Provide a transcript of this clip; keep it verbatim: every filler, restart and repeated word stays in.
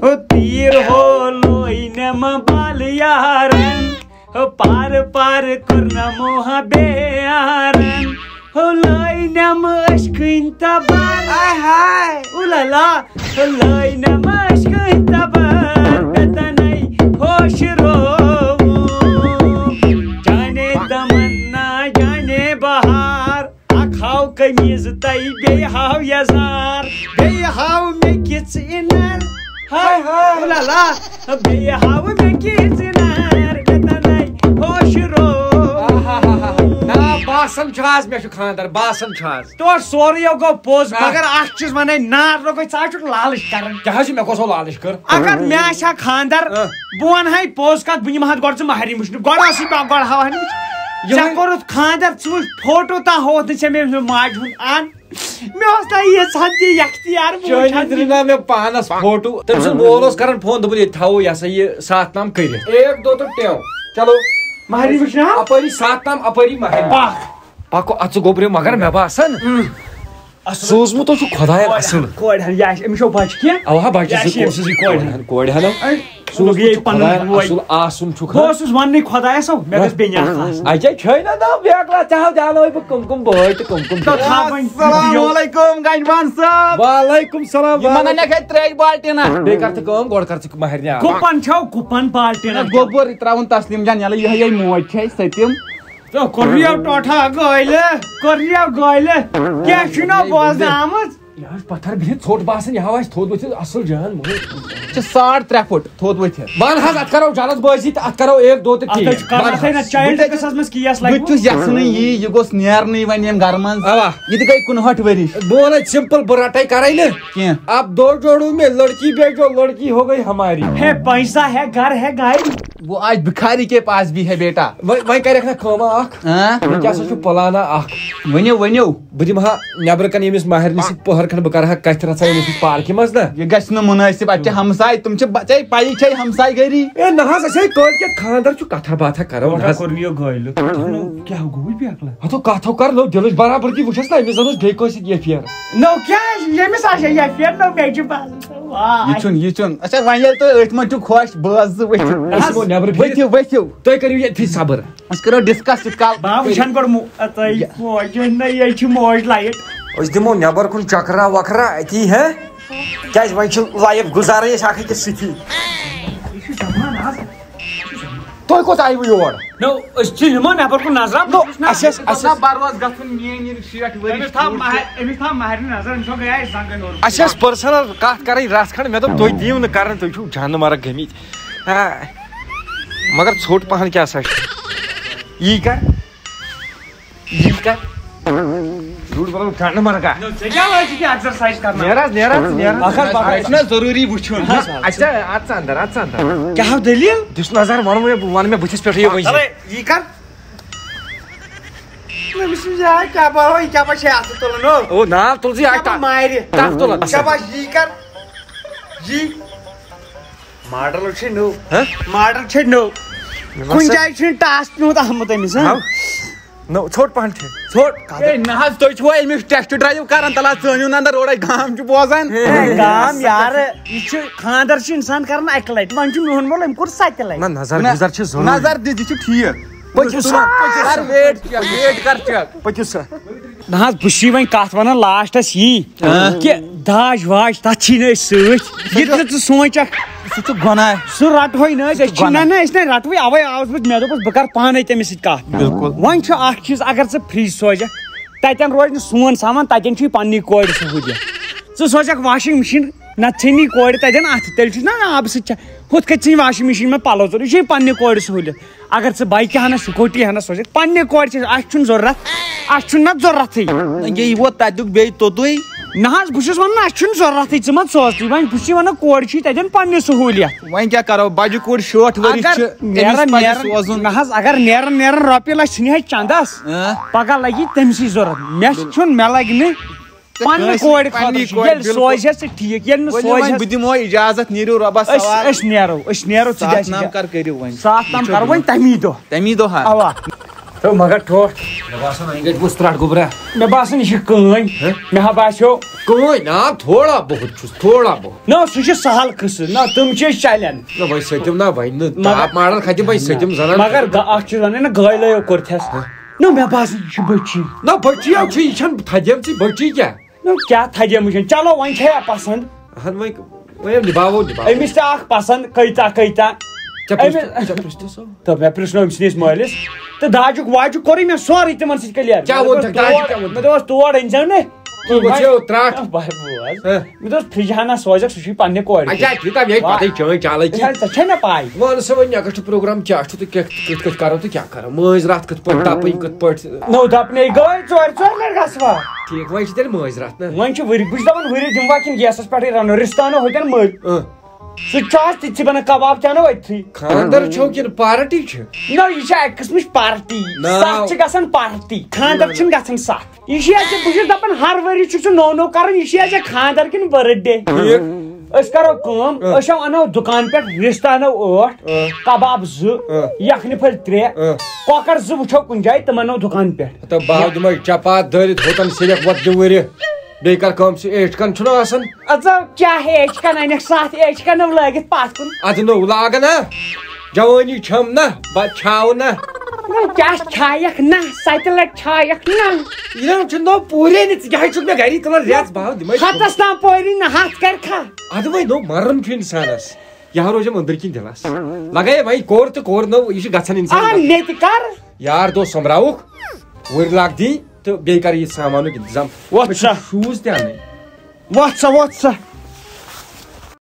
ہو تیر ہو لوینم بال یارن، ہو پار پار کرنم ہا بیارن، ہو لوینم عشقین تبار۔ ہائے ہائے۔ اولالا، ہو لوینم عشقین تبار، بتنے ہوش رو۔ جانے تمنا، جانے بہار، اکھ ہاو قمیض تہٕ بیٚیہِ ہاو یزار، بیٚیہِ ہاو مےٚ کِژھ اِنر۔ ہاے ہاے۔ اولالا، بیٚیہِ ہاو مےٚ کِژھ اِنر، مےٚ تَنَے ہوش رو۔ آہاہاہا۔ نہ، باسان چھُ آز مےٚ چھُ خانٛدر، باسان چھُ آز۔ تورٕ سورُے یو گوٚو پوٚز، آ۔ مگر اکھ چیٖز وَنے، نار لوٚگُے، ژٕ حظ چھُکھ لالٕچ کران۔ کیٛاہ حظ چھُ مےٚ کۄس ہو لالٕچ کٔر؟ اگر مےٚ آسہِ ہا خانٛدر، آ۔ بہٕ وَنہٕ ہا یہِ پوٚز کَتھ، بہٕ نِمہٕ ہا گۄڈٕ ژٕ مہرِنۍ وٕچھنہِ۔ گۄڈٕ ٲسٕے بہٕ، گۄڈٕ ہاوہا نہٕ بہٕ۔ یِہوٚے ژےٚ کوٚرُتھ خانٛدر، ژٕ وٕچھ فوٹو تام ہووُتھ نہٕ ژےٚ مےٚ ماجہِ ہُنٛد اَن۔ مےٚ اوس نہ ییٖژ ہن تہِ یختیار، بہٕ وٕچھ چٲنی ہن درٛاو مےٚ پانس فوٹو، تٔمۍ سُنٛد مول اوس کران فون، دوٚپُن، ییٚتہِ تھاوو یہِ ہسا یہِ ساتھ نام کٔرِتھ۔ ایک دو تو ٹیو۔ چلو۔ مہرِنۍ وٕچھنا؟ اپٲری ساتھ نام، اپٲری مہرِنۍ۔ پکھ۔ پکو اژٕ گوٚبریو، مگر مےٚ باسان، اۭں۔ اصل۔ سوٗزمُت اوس چھُ خۄداین اصل۔ کورِ ہن، یہِ آسہِ، أمِس چھو بچہِ کینٛہہ؟ اوا، بچہِ یہِ زٕ آسہِ کورِ، أمِس۔ کورِ ہن، کورِ ہن۔ اے، سوٗزمُت لوٚگ یہِ چھُ پنُن خۄداین بوے۔ اصل آسُن چھُکھ بہٕ نہ۔ اوسُس وننٕے خۄدایس، مےٚ گژھِ بیٚنہِ اکھ آسٕنۍ۔ اچھا، چھٲے نہ دم بیکلا، ژےٚ ہاو دیانٲوٕے بہٕ کٕم کٕم بٲے تہٕ کٕم کٕم تہٕ بیٚنہِ۔ تھاو وۄنۍ السلام video۔ علیکم گنجمان صٲب۔ وعلیکم السلام، یِمن وعلیکم۔ اَنکھ اَتہِ ترٛیش بالٹیٖنہ۔ بیٚیہِ کر ژٕ کٲم، گۄڈٕ کر ژٕ مہرنہِ آب۔ گُپن چھو، گُپن بالٹیٖنہ۔ گوٚبُر ترٛاوُن تسلیٖم جان یَلہٕ، یِہوٚے یِہوٚے موج چھے سٔتِم۔ تو کوٚریو ٹوٹھا گٲلہِ، کوٚریو گٲلہِ۔ کیٛاہ چھُنہ بوزنہٕ آمٕژ؟ یہِ حظ پتھر بِہِتھ ژھوٚٹ باسان، یہِ ہاو آسہِ تھوٚد ؤتھِتھ اصل جان مول۔ چھِ ساڑ ترٛےٚ فُٹ تھوٚد ؤتھِتھ۔ وَن حظ، اَتھ کرو جلد بٲزی تہٕ اَتھ کرو ایک دو تہٕ اَتھ ٹھیٖک۔ حظ چھِ کران وَن تھٲے نہ حظ۔ child بہٕ تہِ، کِس منٛز case بہٕ تہِ لگہِ۔ چھُس یژھانٕے یی، یہِ گوٚژھ نیرنٕے وۄنۍ ییٚمہِ گرٕ منٛز۔ اَوا۔ یہِ تہِ گٔے کُنہٲٹھ ؤرِش۔ بہٕ وَنَے simple، بہٕ رَٹَے کَرَے نہٕ۔ کینٛہہ۔ اب دو جوڑوں میں لڑکی بھیجو، لڑکی ہو گئی ہماری۔ ہے پیسہ ہے، گھر ہے، گاڑی۔ وہ آج بھکاری کے پاس بھی ہے بیٹا۔ وۄنۍ، وۄنۍ کَرٮ۪کھ نہ کٲمہ اَکھ۔ ہاں؟ وۄنۍ کیٛاہ سا چھُ پلانہ اَکھ؟ ؤنِو، ؤنِو۔ بہٕ دِمہٕ ہا نٮ۪برٕ کَنہِ ییٚمِس ماہرنہِ سۭتۍ پٔہر کھنٛڈ، بہٕ کَرٕ ہا کَتھِ رَژھا ییٚمِس نِش پارکہِ منٛز نا۔ یہِ گژھِ نہٕ مُنٲسِب، اَتہِ چھِ ہمساے، تِم چھِ بَ-، ژےٚ پَیی چھے ہمساے گٔری۔ اے نہ حظ، اَسے کٲلۍ کٮ۪تھ خانٛدر چھُ، کَتھا باتھا کَرو نہ ہتو حظ۔ کوٚر مےٚ یہِ گٲلۍ۔ کیٛاہ گوٚو یہِ بیکلا؟ ہتو کَتھ ہو کَر، نو دِلٕچ برابردی وٕچھس نا، أمِس زَن اوس بیٚیہِ کٲنٛسہِ سۭتۍ یہِ affair۔ نو کیٛاہ، ییٚمِس آسہِ ہے یہِ affair، نو مےٚ چھُ باسان۔ واہ۔ یہِ چھُنہٕ، یہِ چھُنہٕ۔ اچھا، وۄنۍ ییٚلہِ تُہۍ أتھۍ منٛز چھِو خۄش، بہٕ حظ ؤتھِو۔ أسۍ یِمو نٮ۪برٕ کِنۍ۔ ؤتھِو، ؤتھِو۔ تُہۍ کٔرِو ییٚتھی صبر۔ أسۍ کَرو discuss یِتھ کال۔ بہٕ ہا وٕچھن گۄڈٕ مو-، اَ، تۄہہِ یہِ۔ موج، نہ، یہِ چھِ موج light۔ أسۍ دِمو نٮ۪بر کُن چکرا وکرا أتی، ہے؟ کیٛازِ وۄنۍ چھِ life گُزارٕنۍ أسۍ اکھ أکِس سۭتی۔ یہِ چھُ زمان آز۔ تُہۍ کوٚت آیوٕ یور؟ نو، أسۍ چھِ نِمو نٮ۪بر کُن نظرا۔ نو، اَسہِ ٲس، اَسہِ نہ ٲس، بروس گژھُن میٲنۍ یِم شیٹھ ؤرِش أمِس تھاو پوٗرٕ مہ-، چھِ۔ أمِس تھاو مہرنہِ نظر، أمِس گوٚو گٔیے زنٛگن ہیوٚر۔ اَسہِ ٲس personal کَتھ کَرٕنۍ رَژھ کھنٛڈ، مےٚ دوٚپ تُہۍ دِیِو نہٕ کَرٕنۍ، تُہۍ چھِو جانہٕ مرگ گٔمٕتۍ۔ ہا، مگر ژھوٚٹ پَہَن کیٛاہ سا چھُ؟ یی کَر؟ یی کَر؟ زیُٹھ بَنو جانہٕ مرگا۔ نو، ژےٚ کیٛاہ لٲج یہِ exercise کرناوان؟ نیر حظ، نیر حظ، نیر حظ۔ اَکھ حظ پَکھ۔ اَسہِ چھُنہ ضروٗری وٕچھُن۔ اَسہِ چھا اَژ ژٕ اَندَر، اَژ ژٕ اَندَر۔ کیٛاہ ہو دٔلیٖل؟ دِس نظر، وَنہٕ مےٚ، وَنہٕ مےٚ بٕتھِس پٮ۪ٹھٕے یہِ وٕنہِ۔ چلے، یی کَر؟ أمِس چھُ یہِ کیٛاہ بہٕ ہو، یہِ کیٛاہ بہٕ چھے اَتھٕ تُلان ہو؟ او، ناو تُل ژٕ، یہِ کیٛاہ آسہِ بہٕ مارِ؟ تَتھ تُلان۔ کیٛاہ بہٕ یی کَر؟ یی۔ ماڈل چھے نٔو۔ ہہ؟ ماڈل چھے نٔو۔ مےٚ کُنہِ باسان جایہِ چھُنہٕ ٹاس پیوٗنٛت آمُت أمِس، ہہ؟ ہاو۔ نو، ژھوٚٹ پہن چھُ۔ ژھوٚٹ۔ ہے، نہ حظ، تُہۍ چھِوا أمِس test drive کران؟ تَلہٕ حظ، ژٲنِو نہ اندر اورے، گام چھُ بوزان۔ ہے، گام یارٕ، یہِ چھُ خانٛدر چھُ اِنسان کران اَکہِ لٹہِ، وۄنۍ چھُ میون مول، أمۍ کوٚر سَتہِ لٹہِ۔ نہ، نظر نہ، گُزر چھِ ضروٗری۔ نظر دِتھ، یہِ چھُ ٹھیٖک۔ پٔکِو سا۔ کر wait، wait کر check۔ پٔکِو سا۔ نہ حظ، بہٕ چھُس وۄنۍ کتھ ونان lastس یی، ہاں۔ کہِ داج واج تتھ چھی نہٕ أسۍ سۭتۍ۔ یہِ تہِ نہٕ ژٕ سونٛچکھ۔ سُہ چھُ گۄناہ۔ سُہ رٹہوے نہٕ أسۍ، سُہ چھُ أسۍ چھِ، نہ، گۄناہ۔ نہ، أسۍ نہٕ رٹوٕے، اوے آوُس بہٕ، مےٚ دوٚپُس بہٕ کرٕ پانے تٔمِس سۭتۍ کتھ۔ بِلکُل۔ وۄنۍ چھُ اکھ چیٖز، اگر ژٕ fridge سوزکھ، تتٮ۪ن روزِ نہٕ سون سامان، تتٮ۪ن چھُے پننی کورِ سہوٗلیت۔ ژٕ سوزکھ washing machine، نتہٕ ژھٕنی کورِ تتٮ۪ن اتھٕ، تیٚلہِ چھُس نہ، نہ، آبہٕ سۭتۍ چھا، ہُتھ کٔنۍ ژھٕنہِ washing machine منٛز پلو ژور، یہِ چھُے پننہِ کورِ سہوٗلیت۔ اگر ژٕ bikeہِ ہنا، scootyہِ ہنا سوزکھ، پننہِ کورِ چھِ، اَسہِ چھُنہٕ ضروٗرت، اَسہِ چھُنہٕ نہ ضروٗرتھٕے۔ یے ووت تَتیُک بیٚیہِ توٚتُے۔ نہ حظ، بہٕ چھُس وَنان، اَسہِ چھُنہٕ ضروٗرتھٕے، ژٕ مہ سوز تُہۍ وۄنۍ، بہٕ چھُس وَنان، کورِ چھِ تَتٮ۪ن پننہِ سہوٗلیت۔ وۄنۍ کیٛاہ کَرو، بَجہِ کورِ شٲٹھ ؤرِش اگر چھِ، أمِس نیران پَزِ نیران، سوزُن۔ نہ حظ، اگر نیران نیران رۄپیہِ لَچھ ژھٕنہِ ہا چَندَس، اۭں۔ پَگاہ لَگی تٔمسٕے ضروٗرت۔ مےٚ چھُنہٕ، مےٚ لَگہِ نہٕ۔ تہٕ پننہِ کٲنٛسہِ کورِ پننہِ خٲطرٕ چھُ۔ کورِ، ییٚلہِ بِلکُل۔ سوزِ ہا ژٕ ٹھیٖک، ییٚلہِ نہٕ ؤلِو سوزِ وۄنۍ، ہا بہٕ دِمو اِجازت، نیٖرِو رۄبَس أسۍ، حوالہٕ۔ أسۍ نیرو، أسۍ نیرو، ژٕ ساتھ دِ اَسہِ نام اِجازت۔ کر کٔرِو وۄنۍ؟ ساتھ نام وٕچھو کَرو دِمو۔ وۄنۍ تَمی دۄہ۔ تَمی دۄہ ہا؟ اَوا۔ ہے، مگر ٹھوٹھ۔ مےٚ باسان، وۄنۍ گژھِ بہٕ ترٛٹھ گوٚبرا۔ مےٚ باسان، یہِ چھِ کٲنۍ۔ ہہ؟ مےٚ ہا باسیو۔ کٲنۍ؟ نا، تھوڑا بہت چھُس، تھوڑا بہت۔ نہ، سُہ چھُ سہل قٕصہٕ۔ نہ، تِم چیٖز چلن۔ نہ، وۄنۍ سٔتِم نہ، وۄنۍ نہٕ مگر ٹاپ ماڈل کھتہِ، وۄنۍ سٔتِم زنان۔ مگر گا-، اکھ چیٖز وَنَے نہ، گٲلۍ لٲیو کوٚرتھَس۔ ہہ؟ نہ، مےٚ باسان، یہِ چھِ بٔچی۔ نہ، بٔچی ہا چھُ، یہِ چھَنہٕ تھدیمژٕے بٔچی کیٛاہ؟ نہ، کیٛاہ تھدیمٕچ چھَنہٕ؟ چلو، وۄنۍ چھےٚ پسنٛد۔ اہن، وۄنۍ، وۄنۍ نِباوو، نِباوو۔ أمِس تہِ اکھ پسنٛد، کۭژاہ، کۭژاہ۔ ژےٚ أمِس پرٛژھ-، ژےٚ پرٛژھ تہِ سا۔ تہٕ مےٚ پرٛژھنو أمۍ سٕنٛدِس مٲلِس۔ تہٕ داجُک واجُک کوٚرُے مےٚ سورُے تِمن سۭتۍ clear۔ کیٛاہ ووٚن مےٚ دوٚپُس، تۄہہِ؟ داجہِ تور، کیٛاہ ووٚن مےٚ تۄہہِ؟ دوٚپُس، تور أنۍ زیو نہٕ۔ تُہۍ وۄنۍ وٕچھِو ترٛٹھ۔ بہٕ بوز۔ ہہ۔ مےٚ دوٚپُس، فرجہنا سوزکھ، سُہ چھُے پننہِ کورِ۔ اچھا، تیوٗتاہ مےٚ وا-، پتہٕ چٲنۍ چالٲکی۔ ژےٚ، ژےٚ چھےٚ مےٚ پاے۔ وَن سا وۄنۍ، مےٚ کٔژ چھُ پروگرام، کیٛاہ چھُ تہٕ کِتھ، کِتھ کٔنۍ کرو تہٕ کیٛاہ کرو؟ مٲنٛزۍ راتھ کِتھ پٲٹھۍ دَپٕنۍ، کِتھ پٲٹھۍ؟ نو دَپنے گٔے، ژورِ ژورِ لَٹہِ گژھوا؟ ٹھیٖک، وۄنۍ چھِ تیٚلہِ مٲنٛزۍ راتھ نا؟ وۄنۍ چھِ ؤرِ، بہٕ چھُس دَپان ؤرِ دِموا کِنہٕ گیسَس پٮ۪ٹھٕے رَنو، رِستہٕ اَنو ہوٚتٮ۪ن مٔلۍ۔ اۭں۔ سُہ تہِ چھُ آز تِتہِ چھِ بَنان، کَباب تہِ اَنو أتھی۔ خانٛدر چھو کِنہٕ پارٹی چھِ؟ نہ، یہِ چھِ اَکہِ قٕسمٕچ پارٹی۔ نا۔ سَتھ چھِ گژھان پارٹی، خانٛدر چھِنہٕ گژھان سَتھ۔ یہِ چھُ اَسہِ، بہٕ چھُس دَپان، ہر ؤری چھُکھ ژٕ نوٚو نوٚو کَران، یہِ چھُ اَسہِ خانٛدر کِنہٕ birthday؟ ٹھیٖک۔ أسۍ کَرو کٲم، اۭں۔ أسۍ اَنو دُکان پٮ۪ٹھ رِستہٕ اَنو ٲٹھ، اۭں۔ کَباب زٕ، اۭں۔ یَکھنہِ پھٔلۍ ترٛےٚ، اۭں۔ کۄکَر زٕ وٕچھو کُنہِ جایہِ، تِم اَنو دُکان پٮ۪ٹھ۔ تہٕ بہٕ ہا دِمَے چپاتھ دٲرِتھ ہوٚتَن سِلٮ۪کھ وۄتھ دِ وٕرِ۔ بیٚیہِ کَر کٲم، سُہ ایچکَن چھُنہ آسان؟ اَژو کیٛاہ ایچکَن اَنٮ۪کھ، سَتھ ایچکَنو لٲگِتھ پَتھ کُن۔ اَدٕ نو لاگَن ہا، جوٲنی چھَم نہ، بہٕ چھاو نہ۔ نہ، کیٛاہ چھایَکھ نہ، سَتہِ لَٹہِ چھایَکھ نہ۔ یہِ نہ چھُنہٕ نو پوٗرے نہٕ، ژٕ کیٛازِ چھُکھ مےٚ گَری تُلان رٮ۪تھ بہٕ ہاو دِمَے ہَتَس تام پوری نہ، ہَتھ کَرِ کھا؟ اَدٕ وۄنۍ نو مَرُن چھُ اِنسانَس، یہِ ہا روزٮ۪م أنٛدٕرۍ کِنۍ دِلَس۔ لَگے وۄنۍ کوٚر تہٕ کوٚر نو، یہِ چھُ گژھان آ، اِنسان۔ مےٚ تہِ کَر۔ یار دوست سۄمبراوُکھ، وٕرِ لاگ دِنۍ تہٕ بیٚیہِ کَر یہِ سامانُک اِنتظام۔ وۄتھ مےٚ چھِ سا۔ شوٗز تہِ اَنٕنۍ۔ وۄتھ سا، وۄتھ سا۔